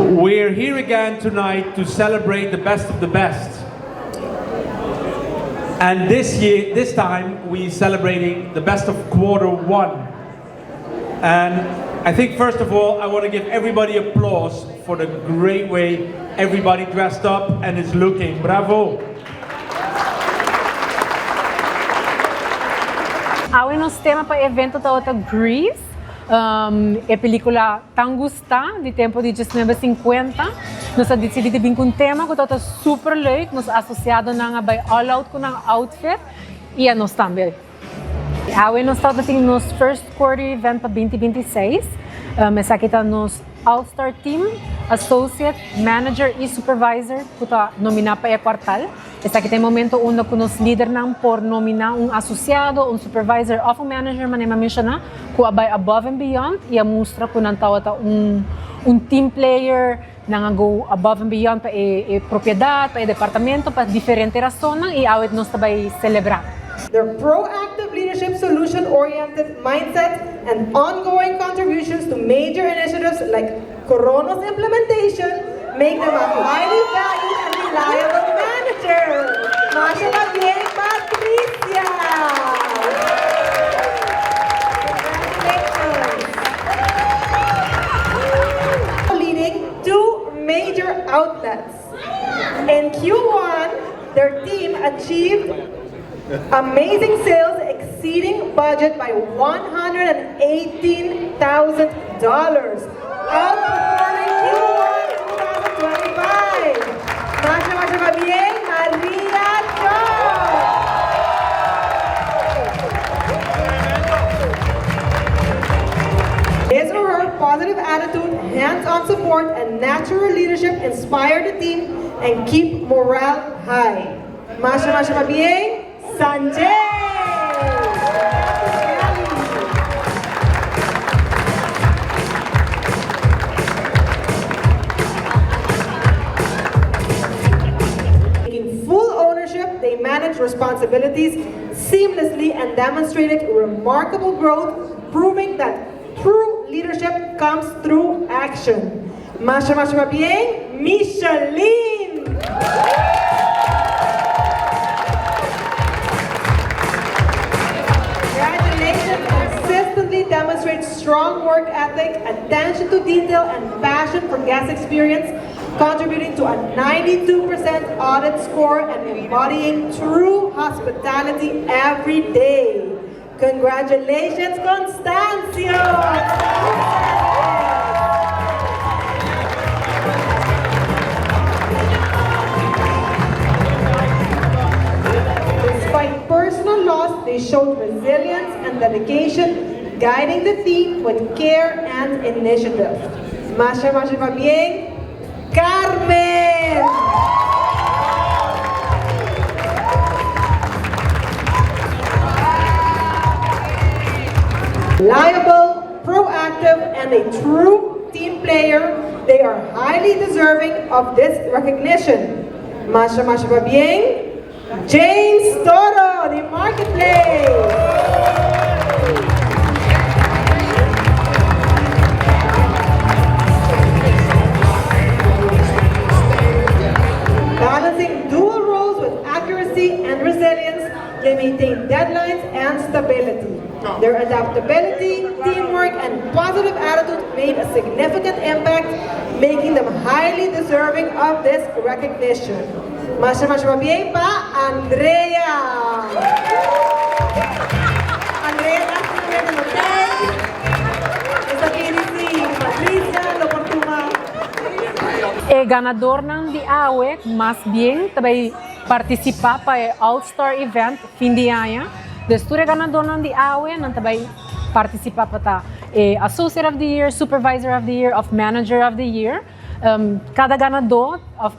We're here again tonight to celebrate the best of the best. And this year, this time, we're celebrating the best of quarter one. And I think first of all, I want to give everybody applause for the great way everybody dressed up and is looking. Bravo! Awe nos tema pa evento tabata Grease, e pelicula tan gusta di tempo di 1950. Nos a dicidi di bin cu un tema cu tabata super leuk, nos asociadonan a bay all out cu nan outfit y anos tambe. Awe nos tabata tin nos first quarter event pa 2026. Esaki ta nos All Star Team, Associate, Manager y Supervisor cu ta nomina pa e cuartal. Esaki ta e momento unda cu nos lidernan por nomina un asociado, un supervisor of un manager manera mi a menciona cu a bay above and beyond y a mustra cu nan tabata un un team player, nan a go above and beyond pa e e propiedad, pa e departamento, pa diferente rasonnan y awe nos ta bay celebra. Their proactive leadership solution-oriented mindset and ongoing contributions to major initiatives like Corona's implementation make them a highly valued and reliable manager. Masha pabien Patricia! Congratulations! Leading two major outlets. In Q1, their team achieved amazing sales exceeding budget by $118,000, outperforming Q1 2025. Masha masha pabien Maria Cho! His or her positive attitude, hands-on support and natural leadership inspire the team and keep morale high. Masha masha pabien Sanjay! Taking full ownership, they manage responsibilities seamlessly and demonstrated remarkable growth, proving that true leadership comes through action. Masha masha pabien Micheline! Congratulations! Consistently demonstrate strong work ethic, attention to detail, and passion for guest experience, contributing to a 92% audit score and embodying true hospitality every day. Congratulations, Constancio! Despite personal loss, they showed resilience and dedication, guiding the team with care and initiative. Masha masha pabien, Carmen! Reliable, proactive, and a true team player, they are highly deserving of this recognition. Masha masha pabien, James Toro, di Marketplace! Balancing dual roles with accuracy and resilience, they maintain deadlines and stability. Their adaptability, teamwork, and positive attitude made a significant impact, making them highly deserving of this recognition. Masha masha pabien pa Andrea! Andrea lastimamente no tey. Esaki di Patricia lo por tuma. E ganadornan di awe mas bien ta bay participa pa e All Star Event fin di aña. Dus tur e ganadornan di awe nan ta bay participa pa ta e Associate of the Year, Supervisor of the Year of Manager of the Year. Cada ganador of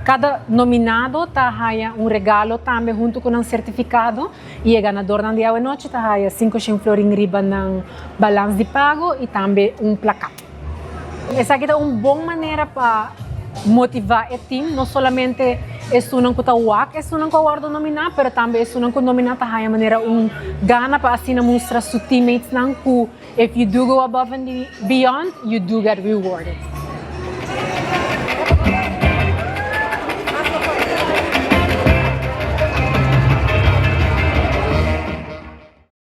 cada nominado ta haya un regalo tambe hunto cu nan certificado y e ganadornan di awe nochi ta haya 500 florin riba nan balans di pago y tambe un plakat. Esaki ta un bon manera pa motiva e team, no solamente esunnan cu ta wak esunnan cu a wordo nomina, pero tambe esunnan cu nomina ta haya manera un gana pa asina mustra su teammatesnan cu if you do go above and beyond, you do get rewarded.